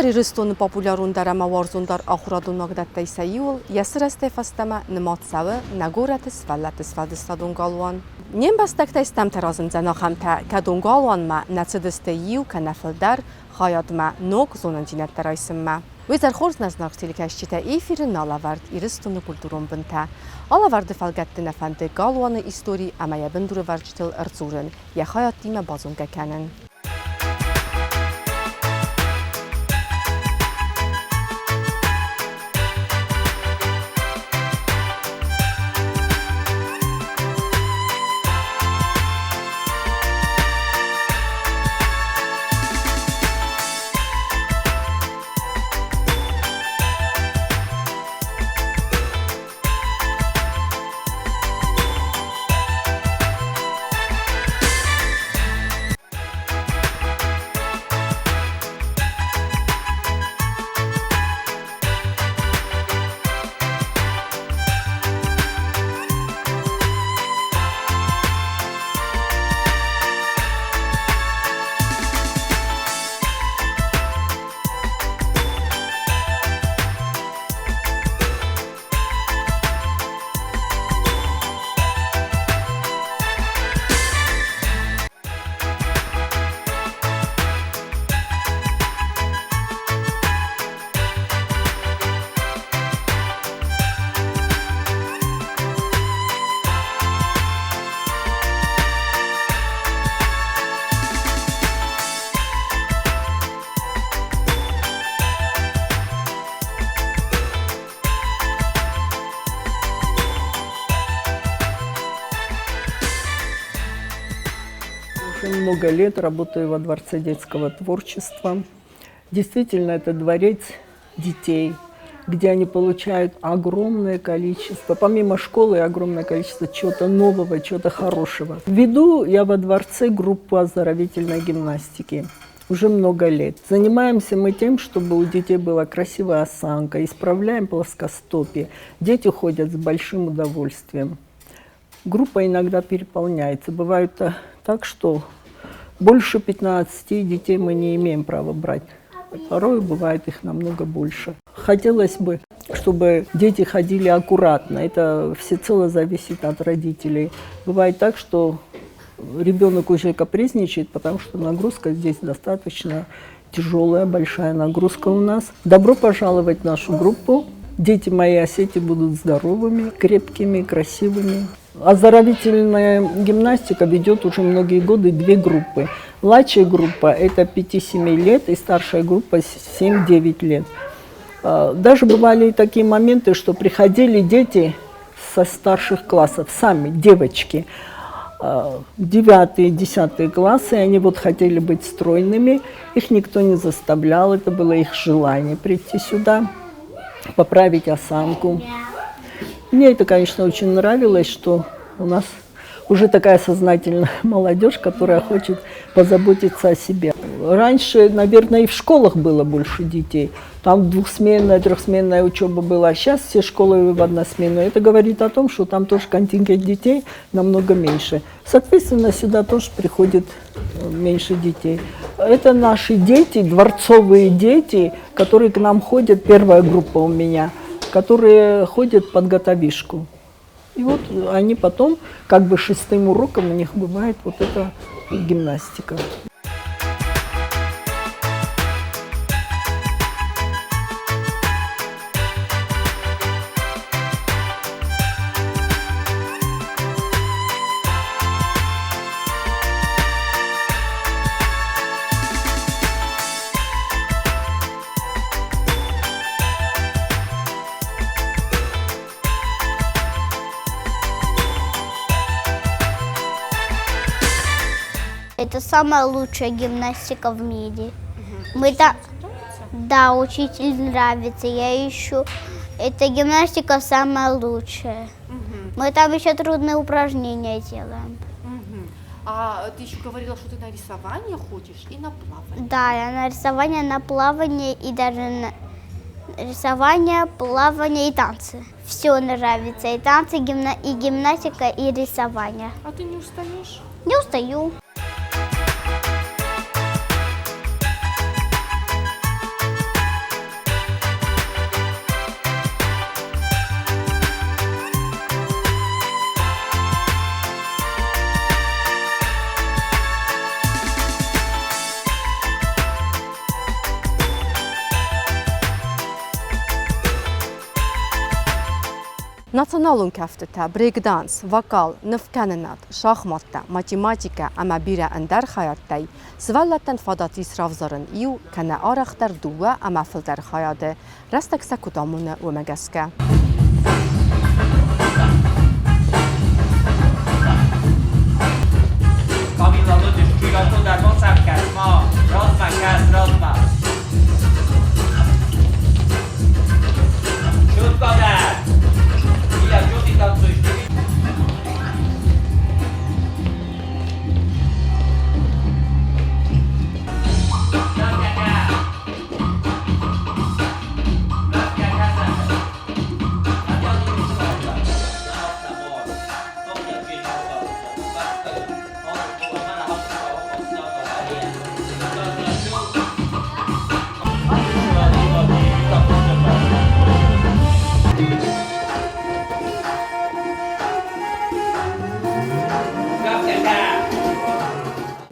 Хуссар Ирыстоны популярондӕр ӕмӕ уарзондӕр ахуырадон уагдӕттӕй сӕ иуыл йӕ сырӕзтӕй фӕстӕмӕ нымад цӕуы нӕ горӕты сывӕллӕтты сфӕлдыстадон галуан. Не мбӕстӕгтӕй стӕмтӕ разындзӕн ахӕмтӕ, кӕдон галуанмӕ нӕ цыдысты иу кӕнӕ фылдӕр хайадмӕ ног зонындзинӕдтӕ райсынмӕ. Уый дӕр хорз нӕ зынаргъ телекӕсджытӕ эфиры налӕвӕрд Ирыстоны культурон бынтӕ. Алӕвӕрды фӕлгӕтты нӕ фӕнды галуаны истори ӕмӕ йӕ бындурӕвӕрджытыл ӕрдзурын, йӕ хайадтимӕ базонгӕ кӕнын. Уже много лет работаю во Дворце детского творчества. Действительно, это дворец детей, где они получают огромное количество, помимо школы, огромное количество чего-то нового, чего-то хорошего. Веду я во дворце группу оздоровительной гимнастики уже много лет. Занимаемся мы тем, чтобы у детей была красивая осанка, исправляем плоскостопие. Дети ходят с большим удовольствием. Группа иногда переполняется. Бывает так, что больше 15 детей мы не имеем права брать. Порой бывает их намного больше. Хотелось бы, чтобы дети ходили аккуратно. Это всецело зависит от родителей. Бывает так, что ребенок уже капризничает, потому что нагрузка здесь достаточно тяжелая, большая нагрузка у нас. Добро пожаловать в нашу группу. Дети моей Осетии будут здоровыми, крепкими, красивыми. Оздоровительная гимнастика ведет уже многие годы две группы. Младшая группа – это 5-7 лет, и старшая группа – 7-9 лет. Даже бывали и такие моменты, что приходили дети со старших классов, сами, девочки, 9-е, 10 классы, они вот хотели быть стройными, их никто не заставлял, это было их желание прийти сюда, поправить осанку. Мне это, конечно, очень нравилось, что у нас уже такая сознательная молодежь, которая хочет позаботиться о себе. Раньше, наверное, и в школах было больше детей. Там двухсменная, трехсменная учеба была. Сейчас все школы в односменную. Это говорит о том, что там тоже контингент детей намного меньше. Соответственно, сюда тоже приходит меньше детей. Это наши дети, дворцовые дети, которые к нам ходят, первая группа у меня, которые ходят под готовишку. И вот они потом, как бы шестым уроком у них бывает вот эта гимнастика. Это самая лучшая гимнастика в мире. Мы та... Да, учитель нравится. Я ищу. Эта гимнастика самая лучшая. Мы там еще трудные упражнения делаем. А ты еще говорила, что ты на рисование ходишь и на плавание. Да, я на рисование, на плавание и даже на рисование, плавание и танцы. Все нравится. И танцы, и гимнастика, и рисование. А ты не устаешь? Не устаю. Националон кӕфтытӕ, брейк-данс, вокал, нывкӕнынад, шахматтӕ, математикӕ ӕмӕ бирӕ ӕндӕр хайадтӕй сывӕллӕттӕн фадат ис равзарын иу, кӕнӕ арӕхдӕр дыууӕ ӕмӕ фылдӕр хайады, рӕстӕг сӕ куыд амоны, уымӕ гӕсгӕ.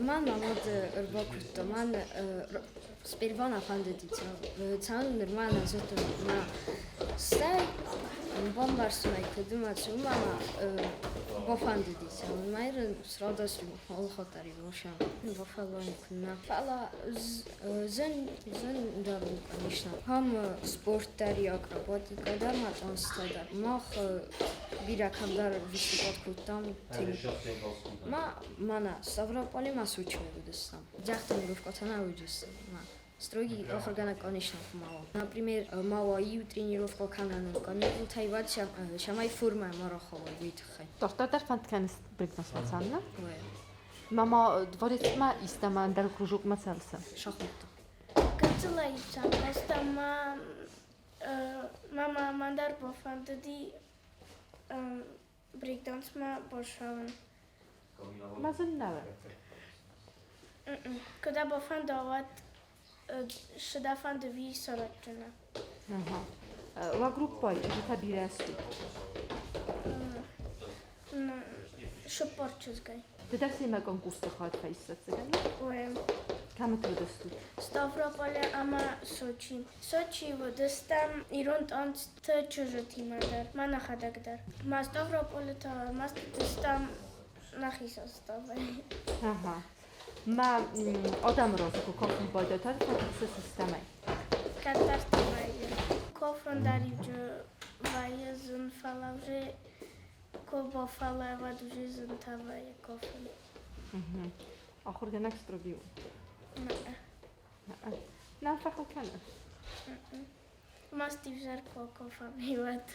Мӕн мӕ мад ӕрбакуырдта, мӕн сперва нӕ фӕндыди цӕуын, нырма нӕ зыдтон. Мӕ стӕй бамбӕрстон ӕй, куыд ӕмӕ цы, уымӕ ӕмӕ бафӕндыди цӕуын. Мӕ срадӕсти алы хатт дӕр иу бафӕллайын куыннӕ. Фӕлӕ зын, зын дӕр у, конечно. Ам спорт дӕр и, акробатикӕ дӕр ма танцтӕ дӕр. Мах бирӕ кӕмдӕр выступать кодтам. Ма мӕнӕ Ставрополи ма Сочимӕ уыдыстӕм. Дзӕхтӕ нӕ уыдыстӕм. Строгий ахуыргӕнӕг, конечно, мало. Например, мало иу тренировка кӕнӕн каникултӕй уӕд цӕмӕй формӕ ма рахауа, уый тыххӕй. Дарддӕр дӕр фӕнд кӕныс брейк-дансмӕ цӕуын? Мама дворецмӕ истӕмӕ ӕндӕр кружокмӕ цӕуыс? Шахматтӕ. Гыццылӕй цӕнгӕстӕ ма мӕ мӕн дӕр бафӕндыди брейк-дансмӕ бацӕуын. Ма зын нӕ Куыд бафӕнда, уӕд цы дӕ фӕнды, уый саразджынӕ. Уӕ группӕйы чызджытӕ бирӕ сты? Цыппар чызгӕй. Ды дӕр семӕ конкурсты хайад фӕисдзӕн? Ой. Кӕмыты уыдыстут? Ставрополе ӕмӕ Сочи. Сочийы уыдыстӕм ирон танцты чызджытимӕ дӕр, мӕ нӕхӕдӕг дӕр. Ма Ставрополы та ма уыдыстӕм нӕхи составӕй. Ага. Мӕ адӕмы раз куы кафын байдайта, фӕтыхсы системӕй. Кӕддӕрты вӕййы. Кофын дӕр-иу вӕййы зын, фӕлӕ уже куы бафӕллай, уӕд уже зынтӕ вӕййы кофын. Ахуыргӕнӕг строгий у? Нӕ фӕхыл кӕны? Маст ивзӕр кофа уӕд.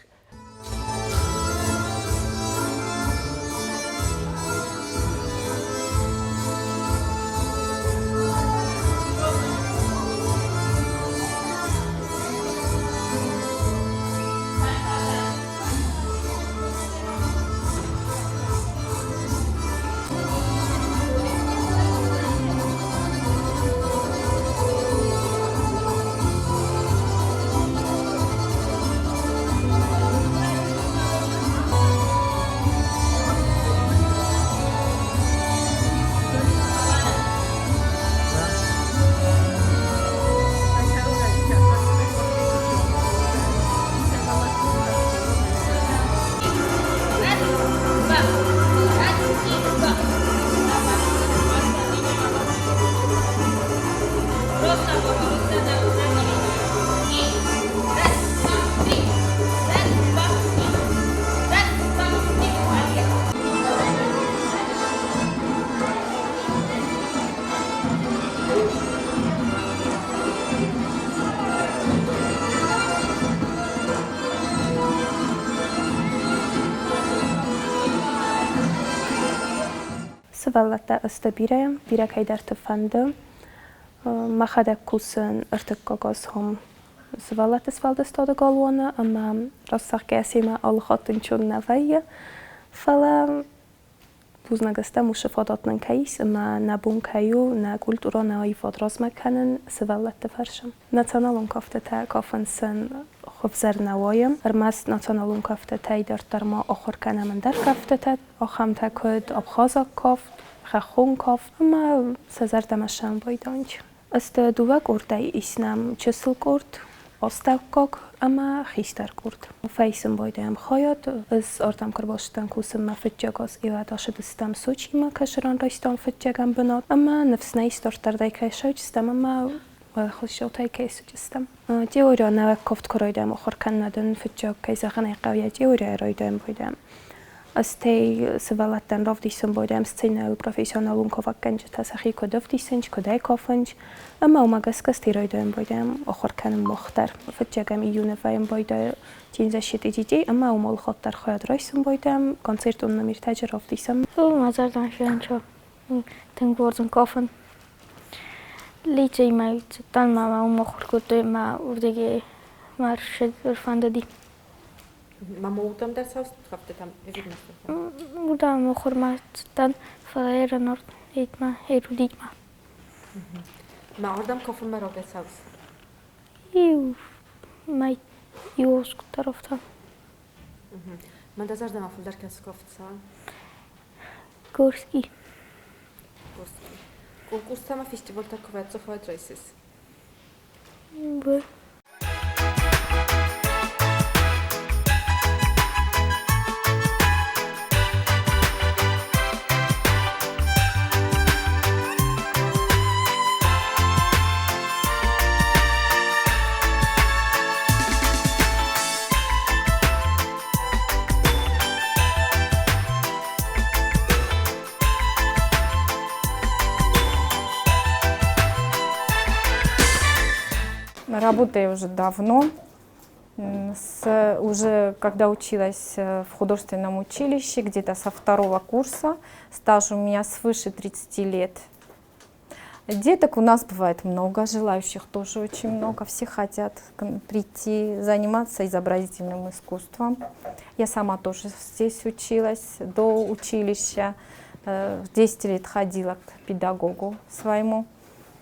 Сывӕллӕттӕ сты бирӕ, бирӕ кӕйдӕрты фӕнды. Мӕхӕдӕг кусын ӕртыккаг аз хом сывӕллӕтты сфӕлдыстады галуаны ӕмӕ раст зӕгъгӕйӕ семӕ алы хатт ӕнцон нӕ вӕййы, фӕлӕ бузныг стӕм, уыцы фадат нын кӕй ис ӕмӕ нӕ бон кӕй у нӕ культурӕ, нӕ аивад размӕ кӕнын сывӕллӕтты фӕрцы. Националон кӕфтытӕ кафын сын хуыздӕр нӕ уайы, ӕрмӕст националон кӕфтытӕй дарддӕр ма ахуыр кӕнӕм ӕндӕр кӕфтытӕ, ахӕмтӕ куыд абхазаг кафт, хӕххон кафт ӕмӕ сӕ зӕрдӕмӕ сӕм байдайынц. Сты дыууӕ къордӕй ис нӕм чысыл къорд. Астӕуккаг ӕмӕ хистӕр къорд. Фӕисын байдайӕм хайад. Ӕз ардӕм куы ӕрбацыдтӕн кусынмӕ фыццаг аз ивӕд ацыдыстӕм Сочимӕ, кӕсыран райстам фыццагӕн бынат ӕмӕ ныфс нӕ ис дарддӕр дӕр кӕй ссӕуджыстӕм ӕмӕ уӕлахизцаутӕй кӕй ссыдыстӕм. Теорийӕ нӕуӕг куывд куы райдайӕм ахуыр кӕнынад ын фыццаг, кӕй зӕгъын ӕй хъӕуы, йӕ теорийӕ райдайӕм байдайӕм. Стӕй сывӕллӕттӕн равдисын байдайӕм сценӕйыл профессионалон кафӕггӕнджытӕ сӕхи куыд ӕвдисынц, куыд ӕй кафынц, ӕмӕ уымӕ гӕсгӕ стӕй райдайӕм байдайӕм ахуыр кӕнын мах дӕр. Фыццагӕм июны вӕййӕм байдайы День защиты детей ӕмӕ уым алыхатт дӕр хайад райсын байдайӕм, концертон номертӕ равдисӕм. Мӕ зӕрдӕмӕ фенчо тынг уарзын кафын. Лицеймӕ цыдтӕн ӕмӕ мӕ уым ахуыр кодтой ӕмӕ уырдыгӕй мӕ ӕрфӕндыди. Мама уырдӕм дӕр цӕуыс кӕфтытӕм ӕви Уырдӕм ахуырмӕ цыдтӕн, фӕлӕ эрудитмӕ. Мӕ уырдӕм кафынмӕ рагӕй цӕуыс? Иу мӕй иу скъуыддӕр афтӕ. Мӕн дӕ зӕрдӕмӕ фылдӕр кӕцы кафт цӕуы? Горский. Горский. Конкурстӕ ӕмӕ фестивальтӕ куы фӕцӕуы райсыс? Работаю уже давно. Уже когда училась в художественном училище, где-то со второго курса, стаж у меня свыше 30 лет. Деток у нас бывает много, желающих тоже очень много. Все хотят прийти заниматься изобразительным искусством. Я сама тоже здесь училась до училища. 10 лет ходила к педагогу своему.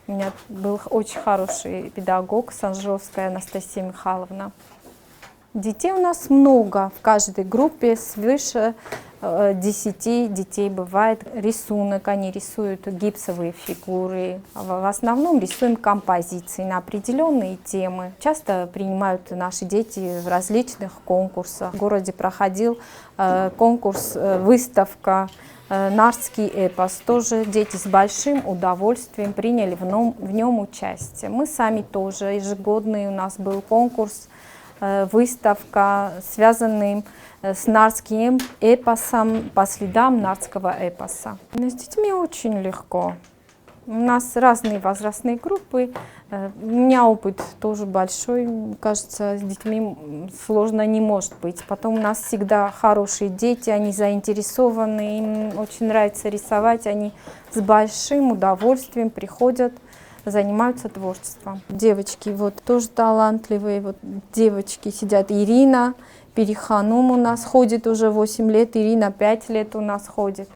У меня был очень хороший педагог Санжовская Анастасия Михайловна. Детей у нас много, в каждой группе свыше 10 детей бывает. Рисунок, они рисуют гипсовые фигуры. В основном рисуем композиции на определенные темы. Часто принимают наши дети в различных конкурсах. В городе проходил конкурс, выставка «Нартский эпос». Тоже дети с большим удовольствием приняли в нем участие. Мы сами тоже. Ежегодный у нас был конкурс, выставка, связанный с нартским эпосом, по следам нартского эпоса. Но с детьми очень легко. У нас разные возрастные группы. У меня опыт тоже большой. Кажется, с детьми сложно не может быть. Потом у нас всегда хорошие дети, они заинтересованы, им очень нравится рисовать, они с большим удовольствием приходят, занимаются творчеством. Девочки вот тоже талантливые, вот девочки сидят. Ирина Переханум у нас ходит уже 8 лет, Ирина 5 лет у нас ходит.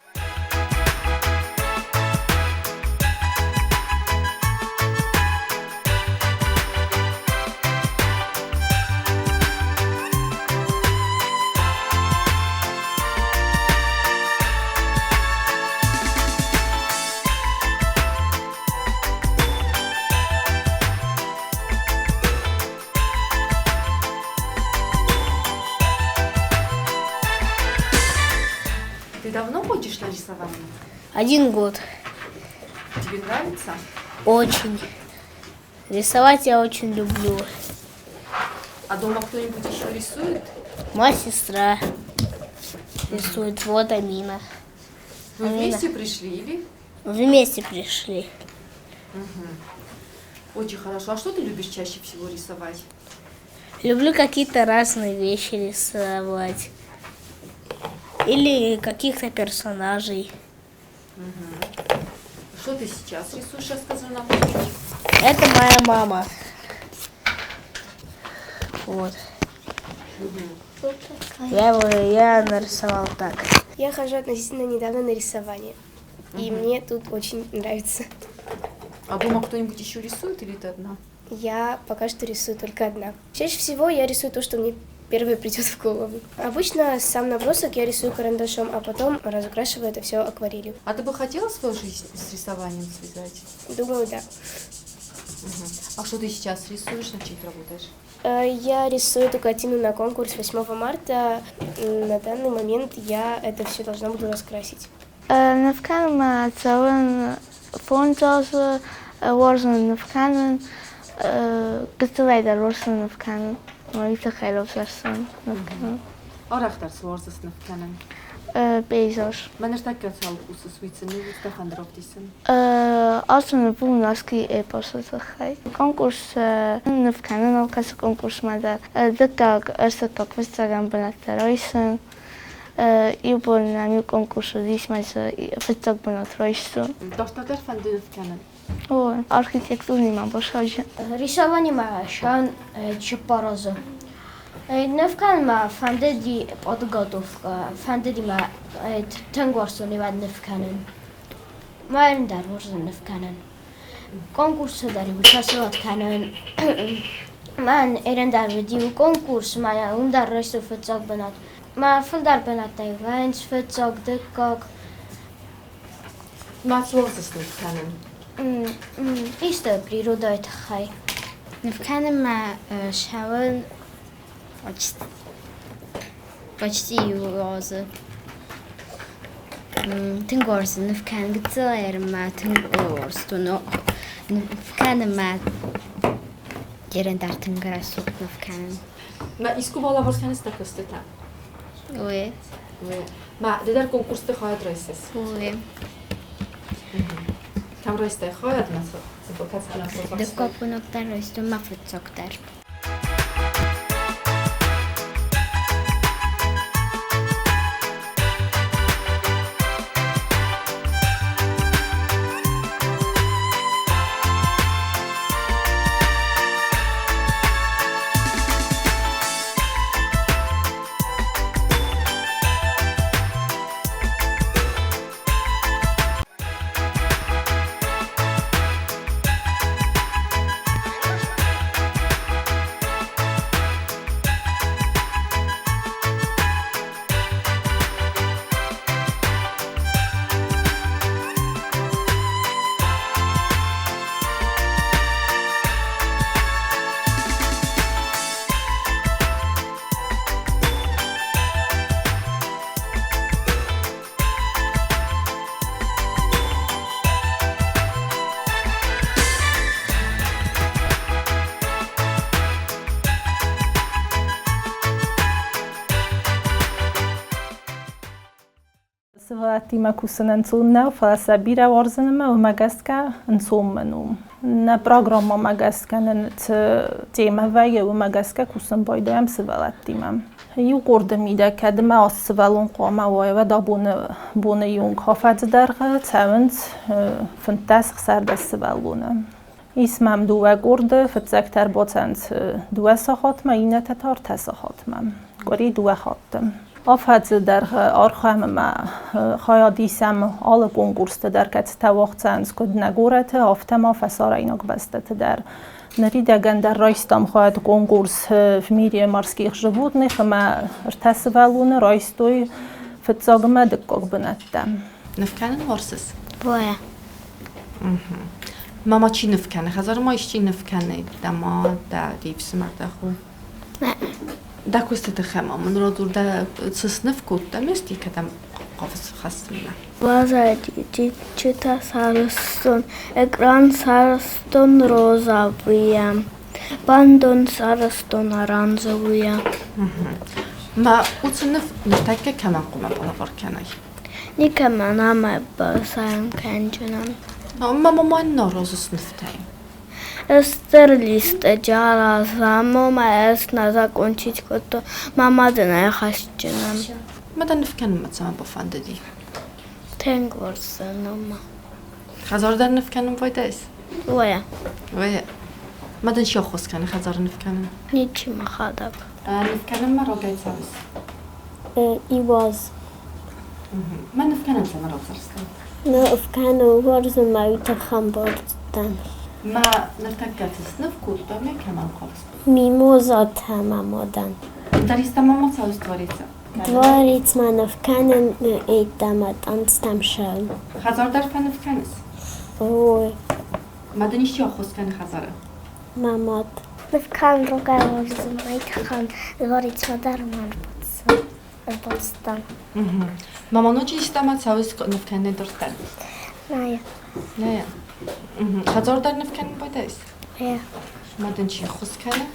Ты давно ходишь на рисование? 1 год. Тебе нравится? Очень. Рисовать я очень люблю. А дома кто-нибудь еще рисует? Моя сестра рисует. Вот Амина. Вы Амина. вместе пришли или? Вместе пришли. Очень хорошо. А что ты любишь чаще всего рисовать? Люблю какие-то разные вещи рисовать. Или каких-то персонажей. Что ты сейчас рисуешь, расскажи нам. Это моя мама. Вот. Я нарисовал так. Я хожу относительно недавно на рисование. И мне тут очень нравится. А дома кто-нибудь еще рисует или ты одна? Я пока что рисую только одна. Чаще всего я рисую то, что мне первое придет в голову. Обычно сам набросок я рисую карандашом, а потом разукрашиваю это все акварелью. А ты бы хотела свою жизнь с рисованием связать? Думаю, да. А что ты сейчас рисуешь, над чем ты работаешь? Я рисую эту картину на конкурс 8 марта. На данный момент я это все должна буду раскрасить. Ныв кӕнынмӕ цӕуын фондз азы, уарзын ныв кӕнын, гыццылӕй дӕр уарзын ныв кӕнын. Уый тыххӕй равзӕрстон ныв кӕнын. Арӕхдӕр цы уарзыс ныв кӕнын? Пейзаж. Мӕ ныртӕккӕ цал кусыс, уый цы ныв дӕ фӕнды равдисын? Ацы ныв у Нарский эпосы тыххӕй. Конкурс ныв кӕнын алкӕцы конкурсмӕ дӕр. Дыккаг, ӕртыккаг, фыццагӕн бынӕттӕ райсын. Иу бон нӕм иу конкурс уыдис, мӕ дзы фыццаг бынат райстон. Дарддӕр фӕнды ныв кӕнын? О, архитектурнимӕ басаджы. Рисованиемӕ сӕн цыппар азы. Ныв кӕнын мӕ фӕндыди подготовкӕ, фӕндыди мӕ тынг уарзтон ныв кӕнын. Мӕн дӕр уарзын ныв кӕнын. Конкурсы дӕр-иу участвовать кӕнын. Мӕн ерын дӕр уыди конкурс, мӕ уым дӕр райстон фыццаг бынат. Мӕ фылдӕр бынӕттӕй вӕййынц фыццаг, дыккаг. Ма цы уарзыс ныв кӕнын? Исты природӕйы тыххӕй. Ныв кӕнынмӕ цӕуын почти иу азы. Тынг уарзын ныв кӕнын гыццылӕй ӕрмӕ тынг уарзтон ныв кӕнынмӕ ерын дӕр тынг рӕсугъд ныв кӕнын. Ма искуы балӕвар кӕныс дӕ куыстытӕ? Уый. Ма ды дӕр конкурсты хайад райсыс? Уый. Кӕм райстай хайад ма цы кӕцы бынат Дыккаг бынат дӕр райстон мӕ фыццаг дӕр. Сывӕллӕттимӕ кусын ӕнцон нӕу, фӕлӕ сӕ бирӕ уарзын ӕмӕ уымӕ гӕсгӕ ӕнцон мын у. Нӕ программӕмӕ гӕсгӕ нын цы темӕ вӕййы, уымӕ гӕсгӕ кусын байдайӕм сывӕллӕттимӕ. Иу къорды мидӕг кӕд ӕмӕ ацы сывӕллон хъуамӕ уа, уӕд абоны боны онг афӕдзы дӕргъы цӕуынц 15 16 сывӕллоны. Ис мӕм дыууӕ къорды, фыццӕгтӕ ӕрбацӕуынц дыууӕ сахатмӕ, иннӕтӕ та ӕртӕ сахатмӕ. Къуыри дыууӕ хатты. Афӕдзы дӕргъы архайӕм ӕмӕ хайад исӕм алы конкурсты дӕр, кӕцытӕ уагъд цӕуынц куыд нӕ горӕты, афтӕ ма фӕсарӕйнаг бӕстӕты дӕр. Ныридӕгӕн дӕр райстам хайад конкурс В мире морских животных ӕмӕ ӕртӕ сывӕллоны райстой фыццаг ӕмӕ дыккаг бынӕттӕ. Ныв кӕнын уарзыс? Боя. Мама чи ныв кӕны? Хӕдзары ма исчи ныв кӕны? Дӕ мад, дӕ де фсымӕр, дӕ хо? Дӕ куысты тыххӕй ма мын радзур, дӕ цы сныв кодта, ме кӕдӕм хъавыс хӕссынмӕ? Вазадичитӕ сарӕзтон, экран сарӕзтон розовые, бандон сарӕзтон оранжевые. Ма уыцы ныв ныртӕккӕ кӕмӕн хъуамӕ балӕвар кӕнай? Никӕмӕн ӕмӕ басайын кӕнджынӕн. Мама ма нӕ разы снывтӕй. Стыр листӕджы аразӕм, ӕмӕ ӕз нӕ закончить кодтон. Мама дын ӕй хӕсджынӕн. Ма дӕ ныв кӕнынмӕ цӕмӕн бафӕндыди? Тынг уарзын ӕмӕ. Хӕдзары дӕр ныв кӕнын байдайыс? Уӕ. Уӕ. Ма дын чи ӕххуыс кӕны хӕдзары ныв кӕнын? Ничи мӕхӕдӕг. Ныв кӕнынмӕ рагӕй цӕуыс? Иу аз. Ма ныв кӕнын цӕмӕн равзӕрстай? Ныв кӕнын уарзын мӕ уый тыххӕн бардтӕн. Ма ныртӕккӕ цы сныв кодтай, ме кӕмӕн хъавыс? Мимозатӕ мӕ мадӕн. Дариста мама цӕуыс дворицы? Дворецмӕ ныв кӕнын йеддӕмӕ танцтӕм сӕ. Хӕдзар дӕр фӕныв кӕныс? Ой. Ма дын исчи ӕххуыс кӕны хӕдзары? Мӕ мад. Ныв кӕнын рогӕй уарзын, ай тыххӕн дворецмӕ дӕр ма ӕрбацыдтӕн. Мама ноджы истӕмӕ цӕуыс ныв кӕнын дарддӕр? Нӕ. Нӕ. Хӕдзар дӕр ныв кӕнын байдайыс? Нӕ. Ма дын чи ӕххуыс кӕны?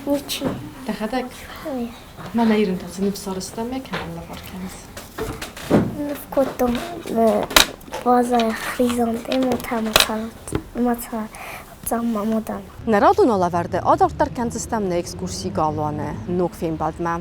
Ничи. Дӕхӕдӕг? Нӕ. Мӕнӕ ирын та цы ныв сарӕзтам, кӕмӕн лӕвар кӕныс? Ныв кодтон базӕйы хризантемӕтӕ ӕмӕ Нӕ радон алӕвӕрды адарддӕр кӕндзыстӕм нӕ экскурси галуаны ног фембӕлдмӕ.